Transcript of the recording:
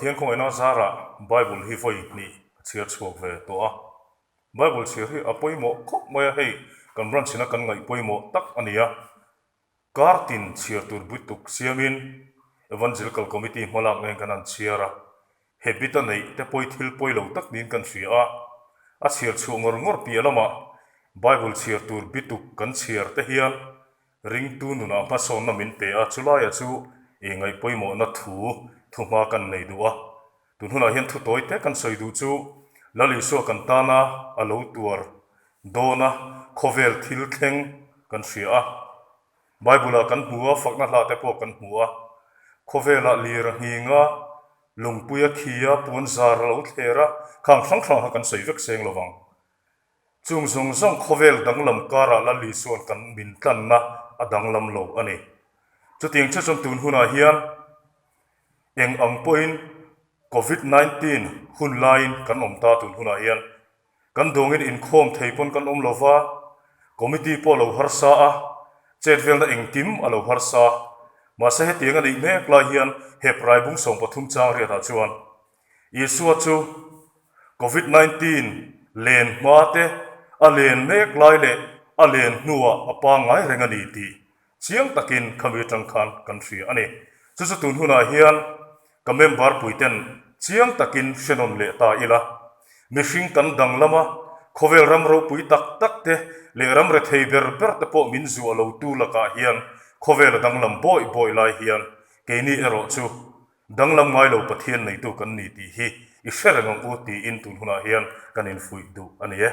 Pathian khawngaihna zarah Bible hi vawi hnih ka chhiar chhuak ve tawh a. Bible chhiar hi a pawimawh khawp mai a, hei kan branch ina kan ngaih pawimawh tak a ni a. Kar tin chhiar tur buituk siamin Evangelical Committee hmalak nen kan han chhiar a, habit a neih te pawi thil pawi lo tak niin kan hria a. A chhiar chhuah ngawr ngawr piah lamah Bible chhiar tur bituk kan chhiar te hian Ringtu nunah hmasawnna min pe a, chulaia chu i ngaih pawimawhna thu thuhma kan nei duh a. Tun hunah hian thu tawi te kan sawi duh chu Lal Isua kan tana a lo tuar dawn a, khawvel thil thleng kan hria a. Bible-ah kan hmu a, fakna hla te pawh kan hmu a. Khawvelah lir a nghing a, lungpui a khi a, puan zar a lo thler a, khang hrang hrang kha kan sawi vek seng lo vang. Chung zawng zawng khawvel danglam karah Lal Isua'n kan min tlanna a danglam lo a ni. Chutiang chu chuan tun hunah hian eng ang pawhin Covid 19 hun laiin kan awm ta tun hunah hian kan dawngin inkhawm thei pawn kan awm lo va, committee pawh a lo harsa a, chet velna engkim a lo harsa. Mahse hetiang a nih mek lai hian Hebrai bung 13 chang riatah chuan Isua chu Covid 19 len hma te, a len mek lai leh a len hnuah a pangngai reng a ni tih chiang takin khami atang khan kan hria a ni. Chu chu tun hunah hian ka member puiten chiang takin hre nawn leh ta ila. Mihring kan danglam a, khawvel ram ropui tak tak te leh ram rethei ber ber te pawh min zuah lo tu lakah hian khawvel a danglam bawi bawi lai hian keini erawh chu Danglam ngai lo Pathian neitu kan ni tih hi i hre reng ang u tiin tun hunah hian kan infuih duh a ni e.